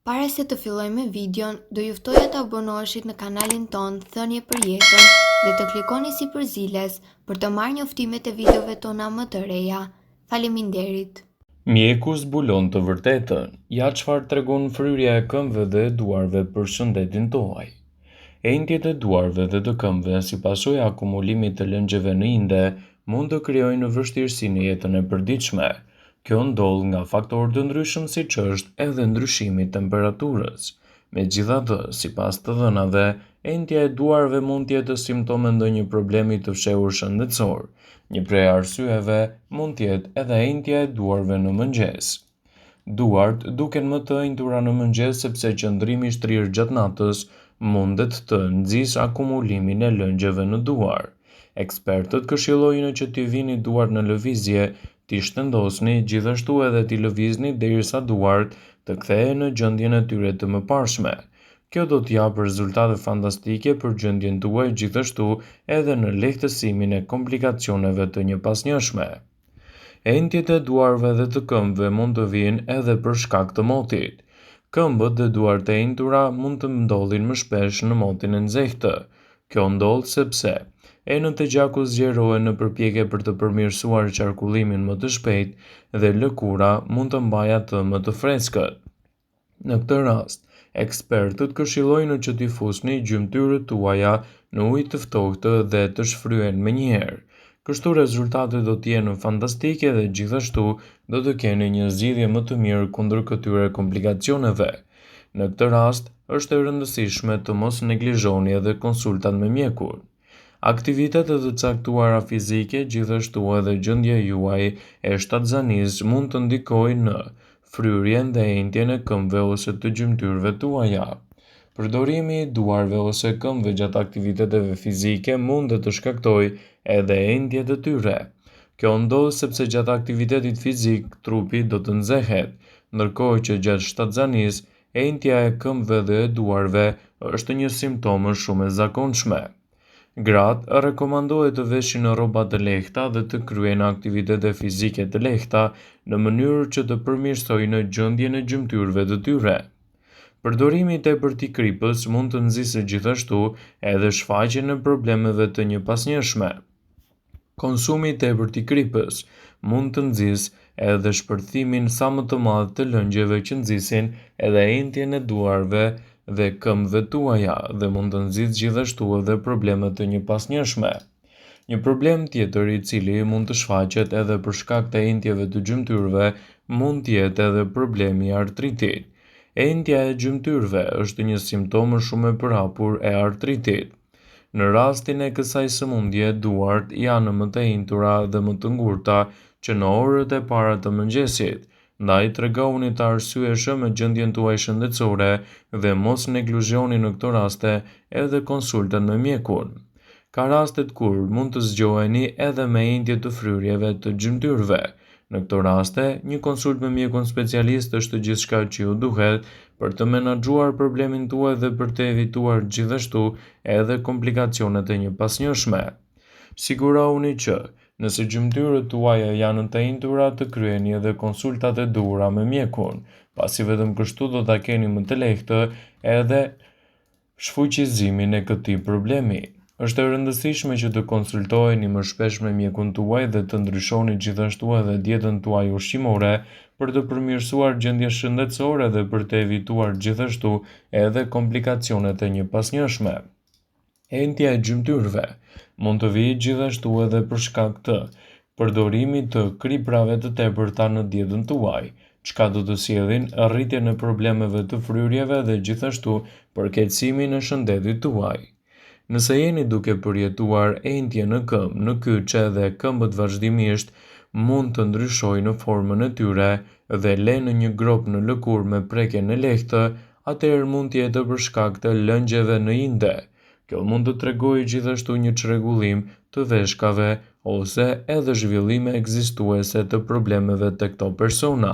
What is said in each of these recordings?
Para se të fillojmë me videon, do ju ftoja të abonoheshit në kanalin tonë Thënie për Jetën dhe të klikoni sipër ziles për të marrë njoftimet e videove tona më të reja. Faleminderit! Mjeku zbulon të vërtetën, ja çfarë tregon fryrja e këmbëve dhe e duarve për shëndetin tuaj. Enjtjet e duarve dhe të këmbëve si pasojë e akumulimit të lëngjeve në inde mund të krijojnë vështirësi në jetën e përditshme, Kjo ndodh nga faktorë të ndryshëm siç është edhe ndryshimi i temperaturës. Megjithatë, sipas të dhënave, enjtja e duarve mund të jetë simptomë e ndonjë problemi të fshehur shëndetësor. Një prej arsyeve mund të jetë edhe enjtja e duarve në mëngjes. Duart duken më të ënjtura në mëngjes sepse qëndrimi i shtrirë gjatë natës mundet të nxisë akumulimin e lëngjeve në duar. Ekspertët këshillojnë që t'i vini duart në lëvizje, t'i shtendosni, gjithashtu edhe t'i lëvizni derisa duart të kthehen në gjendjen e tyre të mëparshme. Kjo do të japë rezultate fantastike për gjendjen tuaj gjithashtu edhe në lehtësimin e komplikacioneve të njëpasnjëshme. Enjtjet e duarve dhe të këmbëve mund të vijnë edhe për shkak të motit. Këmbët dhe duart e enjtura mund të ndodhin më shpesh në motin e nxehtë. Kjo ndodh sepse enët e gjakut zgjerohen në përpjekje për të përmirësuar qarkullimin më të shpejtë dhe lëkura mund të mbajë atë më të freskët. Në këtë rast, ekspertët këshillojnë që t'i fusni gjymtyrët tuaja në ujë të ftohtë dhe të shfryhen menjëherë. Kështu rezultatet do të jenë fantastike dhe gjithashtu do të keni një zgjidhje më të mirë kundër këtyre komplikacioneve. Në këtë rast, është e rëndësishme të mos neglizhoni edhe konsultat me mjekun. Aktivitete të caktuara fizike, gjithashtu edhe gjendja juaj e shtatzanisë mund të ndikojë në fryrjen dhe enjtjen e këmbëve ose të gjymtyrëve tuaja. Përdorimi i duarve ose këmbëve gjatë aktiviteteve fizike mund të shkaktojë edhe enjtje të tyre. Kjo ndodh sepse gjatë aktivitetit fizik trupi do të nxehet, ndërkohë që gjatë shtatzanisë enjtja e këmbëve dhe e duarve është një simptomë shumë e zakonshme. Gratë rekomandohet të veshin rroba të lehta dhe të kryejnë aktivitete fizike të lehta në mënyrë që të përmirësojnë gjendjen e gjymtyrëve të tyre. Përdorimi i tepërt i kripës mund të nxisë gjithashtu edhe shfaqjen e problemeve të njëpasnjëshme. Konsumi i tepërt i kripës mund të nxisë edhe shpërthimin sa më të madh të lëngjeve që nxisin edhe enjtjen e duarve dhe këmbëve tuaja dhe mund të nxisë gjithashtu edhe probleme të njëpasnjëshme. Një problem tjetër i cili mund të shfaqet edhe për shkak të enjtjeve të gjymtyrëve mund të jetë edhe problemi i artritit. Enjtja e gjymtyrëve është një simptomë shumë e përhapur e artritit. Në rastin e kësaj sëmundje, duart janë më të enjtura dhe më të ngurta që në orët e para të mëngjesit, ndaj tregohuni të arsyeshëm me gjendjen tuaj shëndetësore dhe mos neglizhoni në këto raste edhe konsultën me mjekun. Ka rastet kur mund të zgjoheni edhe me enjtje të fryrjeve të gjymtyrëve, Në këto raste, një konsultë me mjekun specialist është gjithçka që ju duhet për të menaxhuar problemin tuaj dhe për të evituar gjithashtu edhe komplikacionet e njëpasnjëshme. Sigurohuni që, nëse gjymtyrët tuaja janë të enjtura të kryeni edhe konsultat e duhura me mjekun, pasi vetëm kështu do ta keni më të lehtë edhe shfuqizimin e këtij problemi. Është e rëndësishme që të konsultoheni më shpesh me mjekun tuaj dhe të ndryshoni gjithashtu edhe dietën tuaj ushqimore për të përmirësuar gjendjen shëndetësore dhe për të evituar gjithashtu edhe komplikacionet e njëpasnjëshme. Enjtja e gjymtyrëve mund të vijë gjithashtu edhe për shkak të përdorimit të kripërave të tepërta në dietën tuaj, çka do të sjellin rritjen e problemeve të fryrjeve dhe gjithashtu përkeqësimin e shëndetit tuaj. Nëse jeni duke përjetuar enjtje në këmbë, në kyçe dhe këmbët vazhdimisht mund të ndryshojnë formën e tyre dhe lenë një gropë në lëkurë me prekjen e lehtë, atëherë mund të jetë për shkak të lëngjeve në inde. Kjo mund të tregojë gjithashtu një çrregullim të veshkave ose edhe zhvillime ekzistuese të problemeve te këto persona.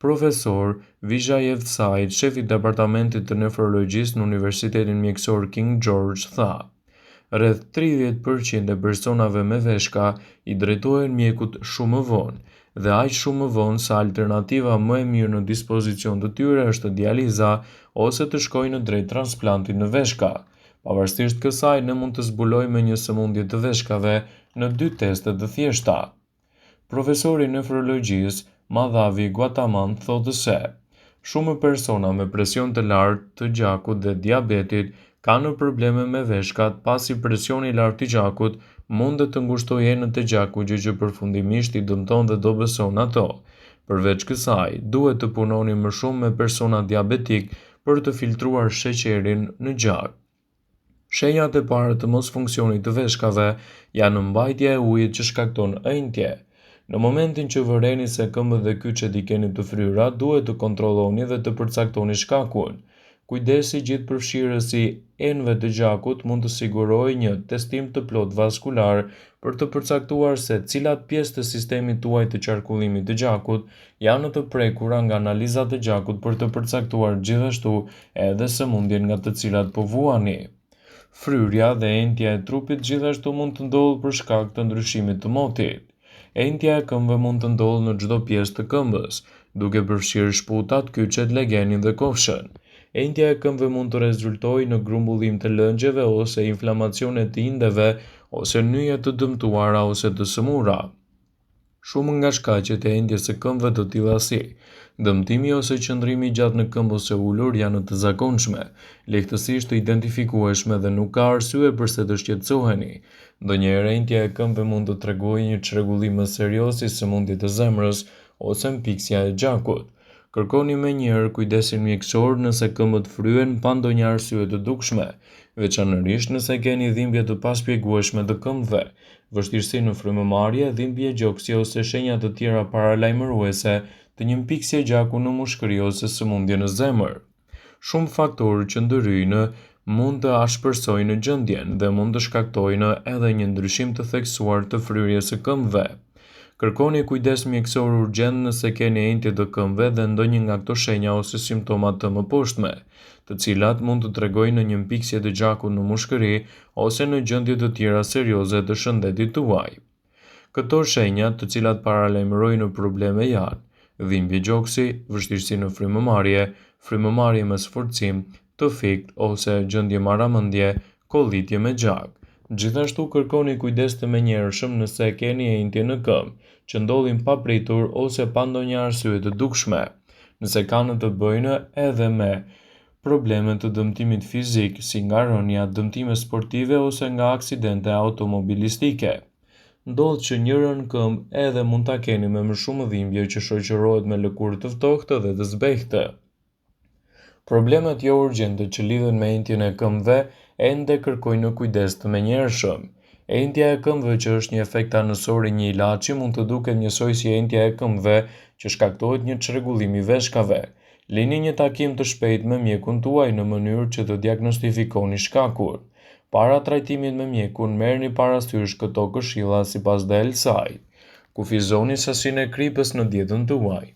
Profesor Vijay Said, shef i Departamentit të Nefrologjisë në Universitetin Mjekësor King George, tha. Rreth 30 për qind e personave me veshka i drejtohen mjekut shumë më vonë, dhe aq shumë më vonë sa alternativa më e mirë në dispozicion të tyre është dializa ose të shkojnë drejt transplantit në veshka. Pavarësisht kësaj, ne mund të zbulojmë një sëmundje të veshkave në dy teste të thjeshta. Profesori i nefrologjisë, Madhavi Gautaman thotë se, Shumë persona me presion të lartë të gjakut dhe diabetit kanë probleme me veshkat pasi presioni i lartë i gjakut mundet të ngushtojë enët e gjakut gjë që përfundimisht i dëmton dhe dobëson ato. Përveç kësaj, duhet të punoni më shumë me persona diabetikë për të filtruar sheqerin në gjak. Shenjat e para të mosfunksionit të veshkave janë mbajtja e ujit që shkakton ënjtje. Në momentin që vëreni se këmbët dhe kyçet i keni të fryra, duhet të kontrolloni dhe të përcaktoni shkakun. Kujdesi gjithëpërfshirës i enëve të gjakut mund të sigurojë një testim të plotë vaskular për të përcaktuar se cilat pjesë të sistemit tuaj të qarkullimit të gjakut janë të prekura nga analizat e gjakut për të përcaktuar gjithashtu edhe sëmundjet nga të cilat po vuani. Fryrja dhe enjtja e trupit gjithashtu mund të ndodhë për shkak të ndryshimit të motit. Enjtja e këmbëve mund të ndodhë në çdo pjesë të këmbës, duke përfshirë shputat, kyçet, legenin dhe kofshën. Enjtja e këmbëve mund të rezultojë në grumbullim të lëngjeve ose inflamacione të indeve ose nyje të dëmtuara ose të sëmura. Shumë nga shkaqet e enjtjes së këmbëve të tilla si dëmtimi ose qëndrimi i gjatë në këmbë ose ulur janë të zakonshme, lehtësisht të identifikueshme dhe nuk ka arsye përse të shqetësoheni. Ndonjëherë enjtja e këmbëve mund të tregojë një çrregullim më serioz si sëmundje të zemrës ose mpiksja e gjakut. Kërkoni menjëherë kujdesin mjekësor nëse këmbët fryhen pa ndonjë arsye të dukshme, veçanërisht nëse keni dhimbje të paspjegueshme të këmbëve, vështirësi në frymëmarrje, dhimbje gjoksi ose shenja të tjera paralajmëruese të një mpiksje gjaku në mushkëri ose sëmundje në zemër. Shumë faktorë që ndërhyjnë mund të ashpërsojnë gjendjen dhe mund të shkaktojnë edhe një ndryshim të theksuar të fryrjes së këmbëve. Kërkoni kujdes mjekësor urgjent nëse keni enjtje të këmbëve dhe ndonjë nga këto shenja ose simptoma të mëposhtme, të cilat mund të tregojnë një mpiksje të gjakut në mushkëri ose në gjendje të tjera serioze të shëndetit tuaj. Këto shenja, të cilat paralajmërojnë probleme janë, dhimbje gjoksi, vështirësi në frymëmarrje, frymëmarrje me sforcim, të fikët ose gjendje marramendje, kollitje me gjak. Gjithashtu kërkoni kujdes të menjëhershëm nëse keni enjtje në këmbë, që ndodhin papritur ose pa ndonjë arsye të dukshme, nëse kanë të bëjnë edhe me probleme të dëmtimit fizik si nga rënia, dëmtime sportive ose nga aksidente automobilistike. Ndodh që njërën këmbë edhe mund ta keni me më shumë dhimbje që shoqërohet me lëkurë të ftohtë dhe të zbehtë. Problemet jo urgjente që lidhen me enjtjen e këmbëve ende kërkojnë kujdes të menjëhershëm. Enjtja e këmbëve që është një efekt anësor i një ilaçi mund të duket njësoj si enjtja e këmbëve që shkaktohet një çrregullim i veshkave. Lini një takim të shpejtë me mjekun tuaj në mënyrë që të diagnostifikoni shkakun. Para trajtimit me mjekun, merrni parasysh këto këshilla sipas The Health Site. Kufizoni sasinë e kripës në dietën tuaj.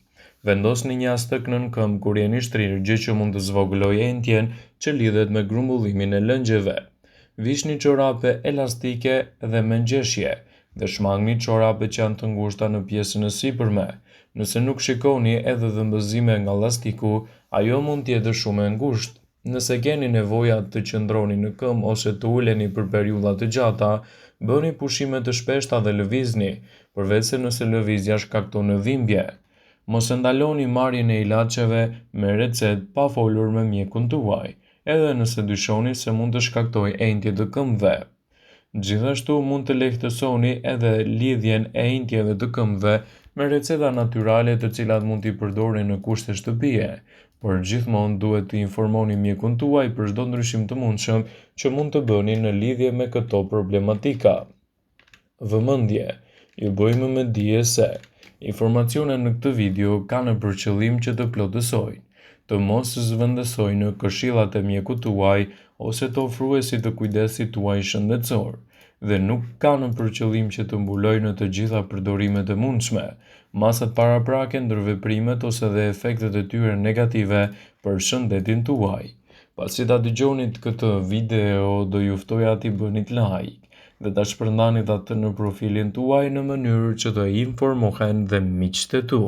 Vendosni një jastëk nën këmbë kur jeni shtrirë, gjë që mund të zvogëlojë enjtjen që lidhet me grumbullimin e lëngjeve. Vishni çorape elastike dhe me ngjeshje, dhe shmangni çorapet që janë të ngushta në pjesën e sipërme. Nëse nuk shikoni edhe dhëmbëzime nga llastiku, ajo mund të jetë shumë e ngushtë. Nëse keni nevoja të qëndroni në këmbë ose të uleni për periudha të gjata, bëni pushime të shpeshta dhe lëvizni, përveçse nëse lëvizja shkakton dhimbje. Mos e ndaloni marrjen e ilaçeve me recetë pa folur me mjekun tuaj, edhe nëse dyshoni se mund të shkaktojë enjtje të këmbëve. Gjithashtu mund të lehtësoni edhe lidhjen e enjtjeve të këmbëve me receta natyrale të cilat mund t'i përdorni në kushte shtëpie, por gjithmonë duhet të informoni mjekun tuaj për çdo ndryshim të mundshëm që mund të bëni në lidhje me këto problematika. Vëmendje! Ju bëjmë me dije se informacionet në këtë video kanë për qëllim që të plotësojnë, të mos zëvendësojnë këshillat e mjekut tuaj ose të ofruesit të kujdesit tuaj shëndetësor dhe nuk kanë për qëllim që të mbulojnë të gjitha përdorimet e mundshme, masat paraprake, ndërveprimet ose dhe efektet e tyre negative për shëndetin tuaj. Pasi ta dëgjonit këtë video, do ju ftoja t'i bënit like dhe ta shpërndanit atë në profilin tuaj në mënyrë që të informohen dhe miqtë e tu.